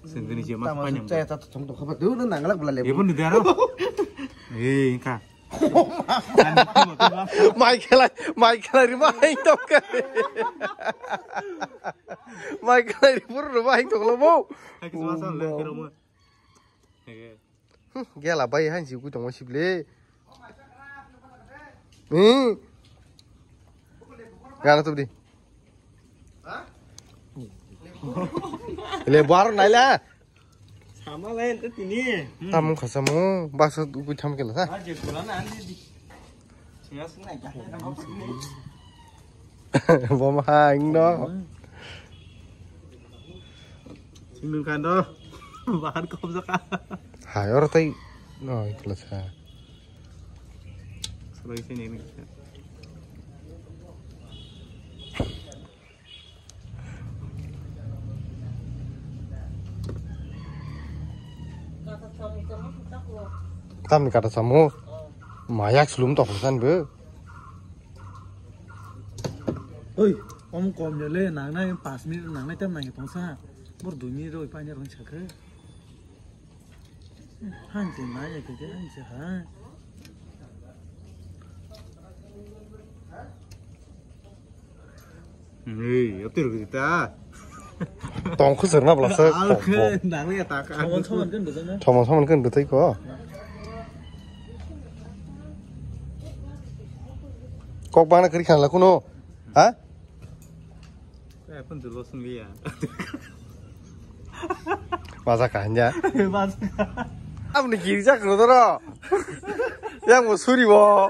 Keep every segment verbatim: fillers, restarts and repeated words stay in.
Sendiri je mas Tama panjang. Saya tak tong tong khabar dulu nang lak belai. Ibu ni daro. Eh, ka. Mai khelai, mai khelai rima hai tok. Mai khelai rima hai tok lo bo. Hai kis masa le kero mo. Oke. Hmm, gela bai hai si ku tong sibli. Hmm. Gana tu di. Le bar naila. Sama lain tu tini. Tamung khasamu baksa ugui tham kela sa. Aje kula na andi di. Singa singa ka. Bom hang no. Sinung kan do. Bahar kop jaka. Hai or tai no ikla sa. Sabai sini ni. Tamni kata samo. Mayak sulum to hosan be. Oi, om kom jale nangnai pas minute nangnai tam nang tongsa. Bor dui minute roi pani rong sakhe. Hanse maya kete hanse ha. Hei, yati ruk kita. Tong khusur na belasa. Nang ya tak. Thomo thomo kan betul ko. Kok bana kiri khan la kuno. Ha? Eh, pun tu lo sung ya. Masa kanya. Masa. Abni girja kro doro. Yang mo suri bo.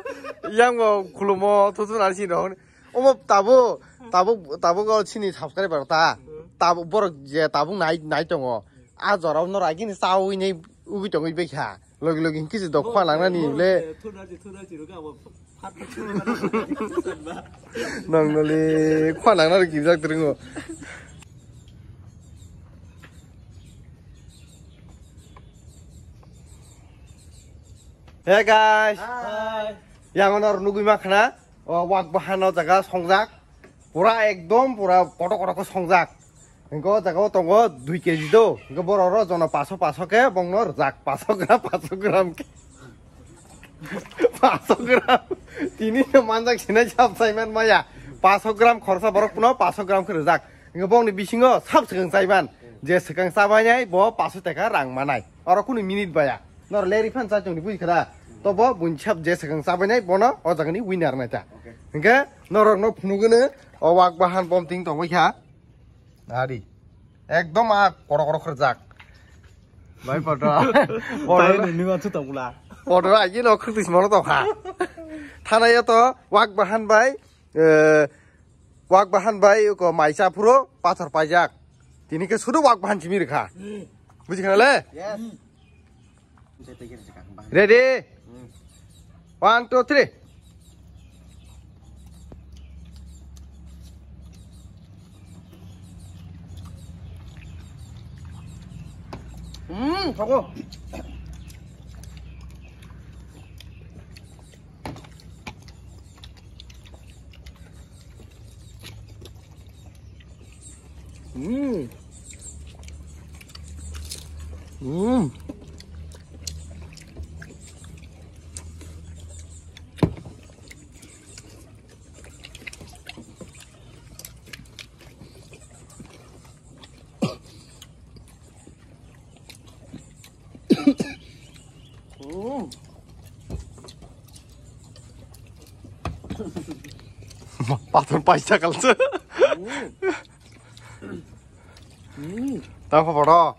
Yang mo khulumo tu tu nal si no. Omo tabu tabu tabu go chini subscriber ta. Tabu borok je tabu nai nai tongo. A jorao no ragini sawi nei ubi tongwi bekha. Logi logi hinkhe se dok khwa langnani le. Thuna ji, thuna ji, rwkha abo phat phat thuna ji. Nang nali khwa langnani kirjak tringo. Hey guys. Hi. Yang ono nugui ma khana. O wak bahan o jaga songjak. Pura ekdom pura koto koto khe songjak. Hingke o jaga o tongo dui keji do. Hingke borok ro jono paso paso khe bongno rwjak. Paso gram, paso gram khe. Paso gram. Tini no manjak sinai sab saiman maya. Paso gram khorsa borok puno paso gram khe rwjak. Hingke bongni bisingo sab swkang saiman. Je swkang chabainai bo paso teka rang manai. Oro kunu minute baya. Nor leri phan cha chongni bui khara. To bo bunsap je swkang chabainai bono o jagani winner nai ta. Okay. Hingke norok no phunugune o wak bahan bom ting tongwi kha. Ari. Ekdom a koro koro khorjak. Bai podo. Bai ni ni ma chu tongla. Podo a gino khurtis mono tongkha. Thana yo to wak bahan bai, eh, Wak bahan bai ko maisa phuro pathor paijak. Tini khe sudu wak bahan chimi rikha. Buji khana le? Yes. Ready? One, two, three. Hmm, thogo. Hmm. Hmm. Pathor paisa kalse. Tang photo.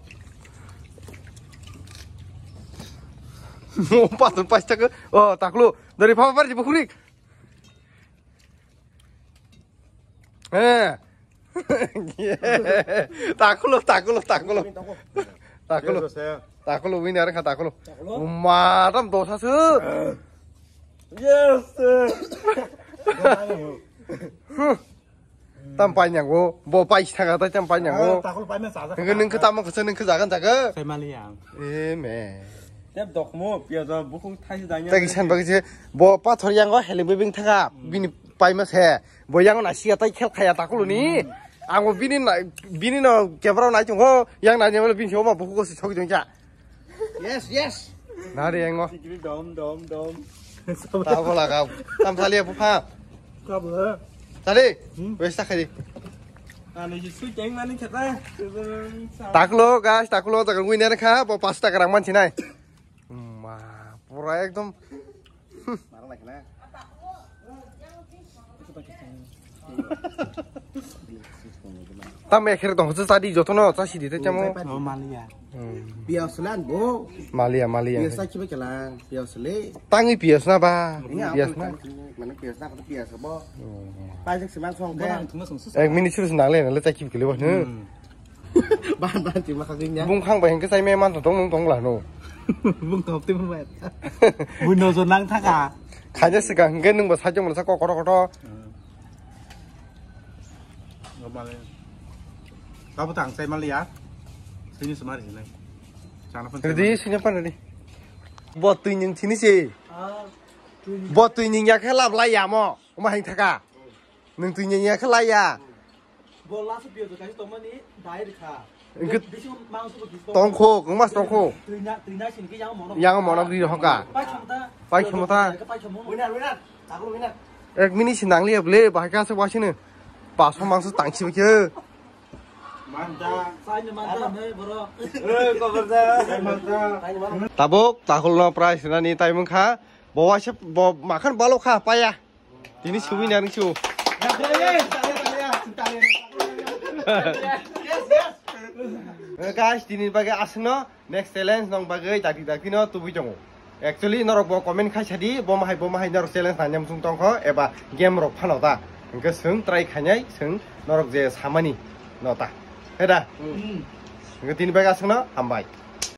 Pathor paisa ke. Oh, taklu. Dari papa bar di bukhuri. Eh. Takulo, takulo, takulo. Takulo. Takulo winner kha takulo. Umma tam dosa se. Yes. Tam painyango, bo pai thanga tai tam painyango. Takulo paina sa. Nung khe tamo khe nung khe jagan jaga. Sai mali yang. E me. Tep dokmo piaja bukhung thaisi danya. Tagi san bagi se bo pathor yango heleng bebing thanga bini paima se. Bo yango na sia tai khel khaya takulo ni. Ang bo bini na, bini no camera nai tongo, yang nai nai bini se oma buku ko si thok jong ja. Yes, yes. Na re yang o. Dom, dom, dom. Ta bo laga. Tam sali apu pha. Ka bo. Sali. Hmm. Wes ta khadi. Ani si sui teng mani khata. Taklo guys, taklo jaga winner kha, bo paanch taka rang man sinai. Ma, pura ekdom. Tam ekher tong, sa di joto no, sa si di te chamo. Oh, malia. Hmm. Pias lan, bo. Malia, malia. Pias sa kiba kelang, pias le. Tangi pias na ba? Iya, pias na? Mana pias na, kata pias bo. Oh. Pajak seman song ke. Ek minute suru nang le, nang le sa kiba kele ba. Hmm. Ban, ban, tima kaging ya. Bung khang ba hingke sai me man tong nung tong la no. Bung top tim bai. Bung no so nang thaka. Khaja sika hingke nung ba sajong masa ko koto koto. Gomale. Tabo tang sai mal ya. Sini semar sini. Sana pun. Ready, sini apa ready? Bo tui ning sini si. Ah, tui ning. Bo tui ning ya khe lab lai ya mo. Oma hing thaka. Nung tui ning ya khe lai ya. Bo last video to kaisa tongmani dai rikha. Engke bisi mangso bo kisi tongkho, kongmas tongkho. Tuina, tuina sin ke yang mono. Yang mono ri hoka. Pai chomta. Pai chomta. Pai chomo. Winner, winner. Aku winner. Ek minute si nang liya ble, bahai ka se wasine. Paso mangso tangsi bikhe. Manta. Sai ne manta ne boro. Eh, kobar da. Manta. Tabuk, takul no prize nani taimung kha. Bo waise, bo makhan balo kha, paya. Tini suwi na ning su. Eh, guys, tini bagwi aswkno next challenge nong bagwi dakti dakti no tubui tongo. Actually, norok bo comment khai sadi, bo mahai, bo mahai norok challenge nang yam sung tongkho, eba game rok phano ta. Hwnkhe swng try khainai, swng norok je samani no ta. Heda? Hmm. Hwnkhe tini bagwi aswkno, hambai.